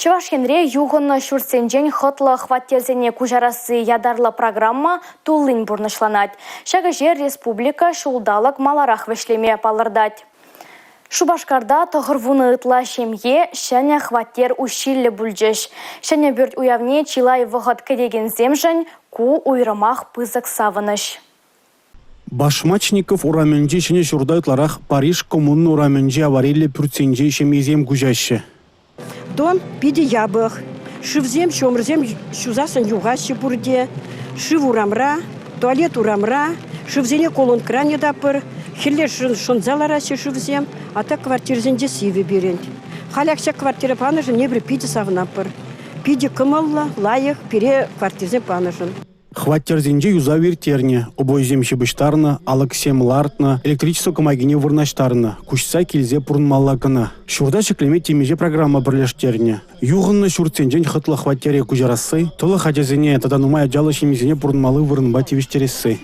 Чӑваш Енре юхӑннӑ ҫуртсенчен хӑтлӑ хваттерсене куҫарасси ятарлӑ программа туллин пурнӑҫланать. Ҫак ӗҫе республика ҫулталӑк маларах вӗҫлеме палӑртать. Шупашкарта 90 ытла ҫемье ҫӗнӗ хваттер уҫҫиллӗ пулчӗҫ. Ҫӗнӗ пӳрт уявне чылай вӑхӑт кӗтекенсемшӗн ку уйрӑмах пысӑк савӑнӑҫ. Башмачников урамӗнчи ҫӗнӗ ҫурта ытларах Париж коммуна урамӗнчи авариллӗ пӳртсенчи ҫемьесем куҫаҫҫӗ. Дом питӗ япӑх. Шывсем, ҫумӑрсем ҫусассӑн юхаҫҫӗ пурте. Шыв урамра, туалет урамра. Шывсене колонкӑран йӑтатпӑр. Хӗлле шӑнса лараҫҫӗ шывсем, а так квартирӑсенче сивӗ пирӗн. Халь ак ҫак квартира панӑшӑн эпир питӗ савӑнатпӑр. Питӗ кӑмӑллӑ, лайӑх пире квартирсем панӑшӑн. Хваттерсенче юсав ирттернӗ, обойсем ҫыпӑҫтарнӑ, алӑксем лартнӑ, электричество кӑмакине вырнаҫтарнӑ, куҫса килсе пурӑнмалла кӑна. Ҫурта ҫӗклеме темиҫе программа пӗрлештернӗ. Юхӑннӑ ҫуртсенчен хӑтлӑ хваттере куҫарасси, тӑлӑх ачасене тата нумай ачаллӑ ҫемьесене пурӑнмалли вырӑнпа тивӗҫтересси.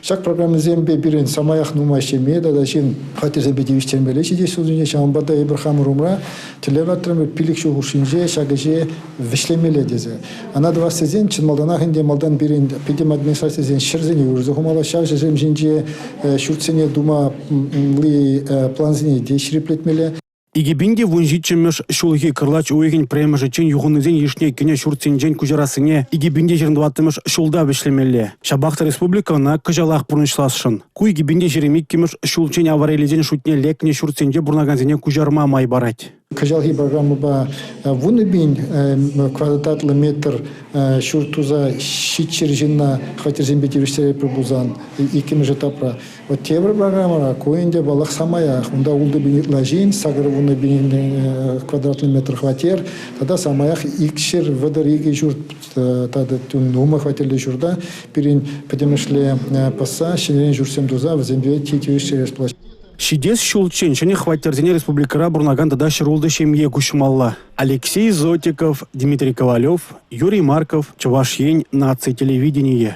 Ҫак программӑсемпе пирӗн самаях нумай ҫемье тата ҫын хваттерсемпе тивӗҫтермелле ҫитес ҫулсенче. Ҫавӑнпа та эпир хамӑр умра тӗллев лартрӑмӑр, 5 ҫул хушшинче ҫак ӗҫе вӗҫлемелле тесе. Ӑна тӑвас тесен чӑн малтанах ӗнтӗ малтан пирӗн пӗтӗм администрацисен ҫӗрсене уйӑрса хумалла. Ҫав ҫӗрсем ҫинче ҫуртсене тумалли плансене те ҫирӗплетмелле. 2017-мӗш ҫулхи кӑрлач уйӑхӗн пӗрремӗшӗччен юхӑннисен йышне кӗнӗ ҫуртсенчен куҫарассине 2024-мӗш ҫулта вӗҫлемелле. Ҫапах та республика ӑна кӑҫалах пурнӑҫласшӑн. Ку 2022-мӗш ҫулччен авариллисен шутне лекнӗ ҫуртсенче пурӑнакансене куҫарма май парать. Кӑҫалхи программӑпа 10 000 квадратлӑ метр ҫурт туса 700 ҫынна хваттерсемпе тивӗҫтеретпӗр пулсан иккӗмӗш этапра. Вот тепӗр программӑра ку ӗнтӗ паллах самаях. Унта 6 000 ытла ҫын, 80 000 квадратлӑ метр хваттер тата самаях 232 ҫурт тата нумай хваттерлӗ ҫурта пирӗн пӗтӗмӗшле пӑсса ҫӗнӗрен ҫуртсем туса вӗсемпе тивӗҫтерес пулать. Ҫитес ҫулччен ҫӗнӗ хваттерсене республикӑра пурӑнакан тата 106 ҫемье куҫмалла. Алексей Зотиков, Дмитрий Ковалев, Юрий Марков, Чӑваш Ен наци телевиденийӗ.